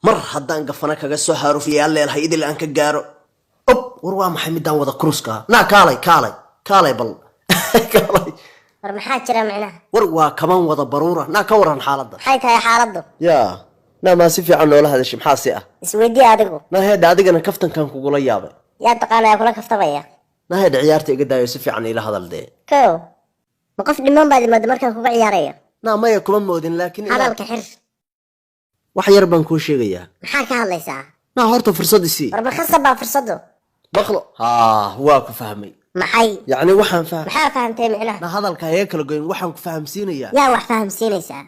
Mar haddaan gafana kaga soo haarufiyay alleelhay idil aan ka gaaro. Ob, war waa maxay midaan wada kuruska? Naa kaalay, kaalay, kaalay, bal kaalay. War maxaa jira micnaha? War waa kaban wada baruura. Naa ka waran xaaladda? Maxay tahay xaaladdu? Yaa naa, maa si fiican noola hadashay? Maxaa si ah? Isweydii adigu. Naa heedha, adigana kaftankan kugula yaabay. Yaa taqaanaya kula kaftamaya? Naa heedha, ciyaarta iga daayo, si fiican iila hadal dee. Kow, ma qof dhiman baad imaada markaan kuga ciyaarayo? Naa maya, kuma moodin, laakiin hadalka xir. Wax yar baan kuu sheegayaa. Maxaa ka hadlaysaa? Naa horta fursad isii. War ma khasab baa fursaddu? Maqlo, haa, waa ku fahmay. Maxay? Yacni waxaan fahmay. Maxaa fahamtay micnaha? Naa hadalka haga kala goyn, waxaan ku fahamsiinayaa. Yaa wax fahamsiinaysaa?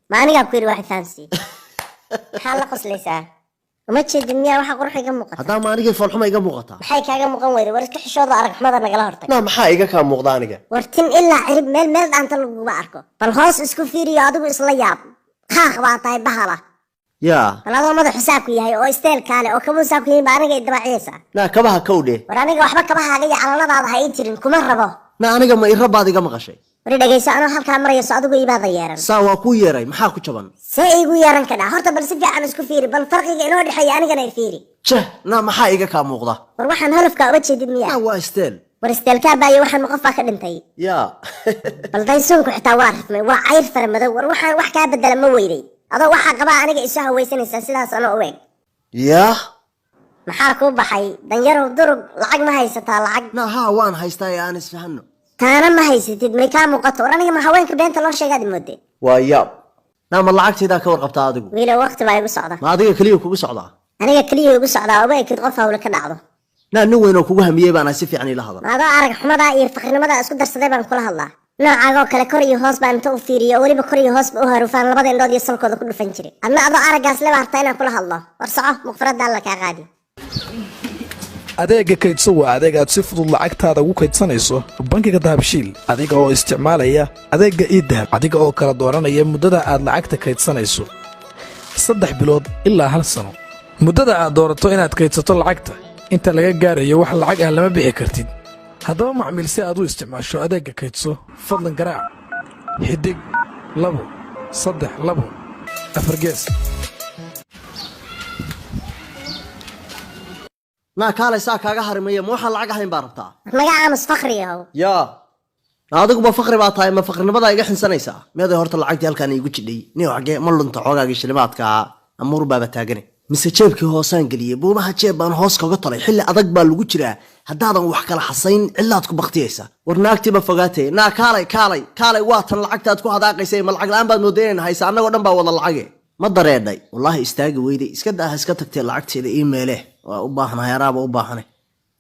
Ma anigaa ku yidhi wax fahamsii? Maxaa la qoslaysaa? Uma jeedin miyaa waxa qurux iga muuqata? Haddaa ma anigay foolxuma iga muuqataa? Maxay kaaga muuqan weyday? War iska xishooda, arag xumada nagala hortag. Naa maxaa iga kaa muuqda aniga? War tin ilaa cirib meel meel dhaanta laguma arko. Bal hoos isku fiiriyo, adigu isla yaab. Qaaq baa tahay bahala. Yaa? Bal adoo madaxu saabku yahay oo isteelkaale oo kabuun saabku yihiin baa aniga idabaciyaysaa. Naa kabaha kowdhe. War aniga waxba kabahaaga iyo calaladaada ha ii jirin, kuma rabo. Naa aniga ma irabaad iga maqashay? Wari dhegayso, anoo halkaa marayso adigu ibaada yeeran. Saa waa kuu yeeray, maxaa ku jaban? See iigu yeeran kadhaa? Horta bal si fiican isku fiiri, bal farqiga inoo dhexeeya anigana i fiiri. Jah, naa maxaa iga kaa muuqda? War waxaan holofkaa uma jeedid miyaa? Naa waa isteel. War isteelkaa baayo, waxaan ma qof baa ka dhintay? Yaa? Bal daysoonku xitaa waa rifmay, waa cayr fara madow. War waxaan wax kaa bedela ma weyday? Adoo waxaa qabaa aniga isu hawaysanaysaa sidaas anoo u eg. Yaa? Maxaa kuu baxay, danyarow? Durug, lacag ma haysataa lacag? Naa haa, waan haystaa ee aan isfahanno. Taana ma haysatid, may kaa muuqato? War aniga ma haweenka beenta loo sheegaad moodee? Waa yaab. Naa ma lacagtaydaa ka warqabtaa adigu? Wiilow, waqti baa igu socda. Ma adiga keliya kugu socdaa? Aniga keliya igu socdaa, uma ekid qof hawle ka dhacdo. Naa nin weyn oo kugu hamiyey baana, si fiican ila hadal. Ma adoo arag xumadaa iyo faqrinimadaa isku darsaday baan kula hadlaa? Noocaagoo kale kor iyo hoos baan inta u fiiriyo oo weliba kor iyo hoosba u harufaan labada indhood iyo salkooda ku dhufan jiray. Adna adoo araggaas leba hartaa inaan kula hadlo? War soco, muqfaradda Alla kaa qaadi. Adeegga Kaydso waa adeeg aad si fudud lacagtaada ugu kaydsanayso bangiga Dahabshiil, adiga oo isticmaalaya adeegga eDahab, adiga oo kala dooranaya muddada aad lacagta kaydsanayso, 3 bilood ilaa hal sano. Muddada aad doorato inaad kaydsato lacagta, inta laga gaarayo wax lacag ah lama bixi kartid. Haddaba macmiil, si aad u isticmaasho adeegga Kaydso, fadlan garaac *232#. Naa kaalay, saa kaaga harimaya, ma waxaan lacag ahayn baa rabtaa? War naga aamus, fakri yahow. Yaa? Naa adiguba fakri baa tahay, ma fakrinimadaa iga xinsanaysaa? Meeday horta lacagtii halkaan iigu jidhay? Nin xagee ma lunta xoogaagii shilimaadka ahaa? Amuur baaba taagane, mise jeebkii hoosaan geliyey? Buumaha jeeb baan hoos kaga tolay. Xilli adag baa lagu jiraa, haddaadan wax kala xasayn cillaad ku baktiyaysa. War naagtiiba fogaatay. Naa kaalay, kaalay, kaalay, waa tan lacagtaad ku hadaaqaysay. Ma lacag la-aan baad mooday inayna haysa? Annagoo dhan baa wada lacage. Ma dareedhay? Wallaahi istaagi weyday. Iska daa, iska tagtee. Lacagteeda ii meele, waa u baahanahay, anaaba u baahanay.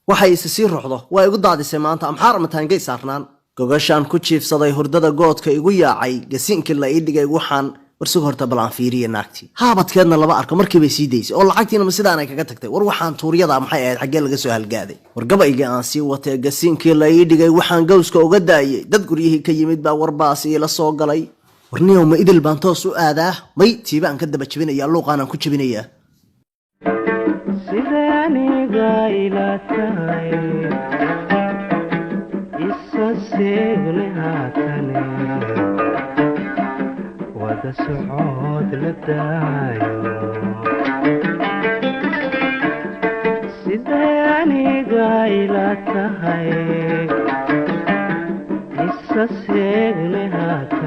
Waxay isa sii ruxdo waa igu daadisay maanta. Amxaar mataangay saarnaan gogashaan ku jiifsaday, hurdada goodka igu yaacay, gasiinkii la ii dhigay. Waxaan warsug horta bal aan fiiriya naagtii. Haabadkeedna lama arko, markiibay sii daysay oo lacagtiina ma sidaanay kaga tagtay? War waxaan tuuryada maxay ahayd? Xaggee laga soo halgaaday? War gabaygii aan sii watee. Gasiinkii la ii dhigay waxaan gawska uga daayey, dad guryihii ka yimid baa warbaas iila soo galay. War niyow, ma idil baan toos u aadaa? May, tiibaan ka daba jebinayaa, luuqaanaan ku jebinayaa. Sida aniga ila tahay, isa seegne haatane, wada socod la daayo. Sida aniga ila tahay, isa seegne haatane.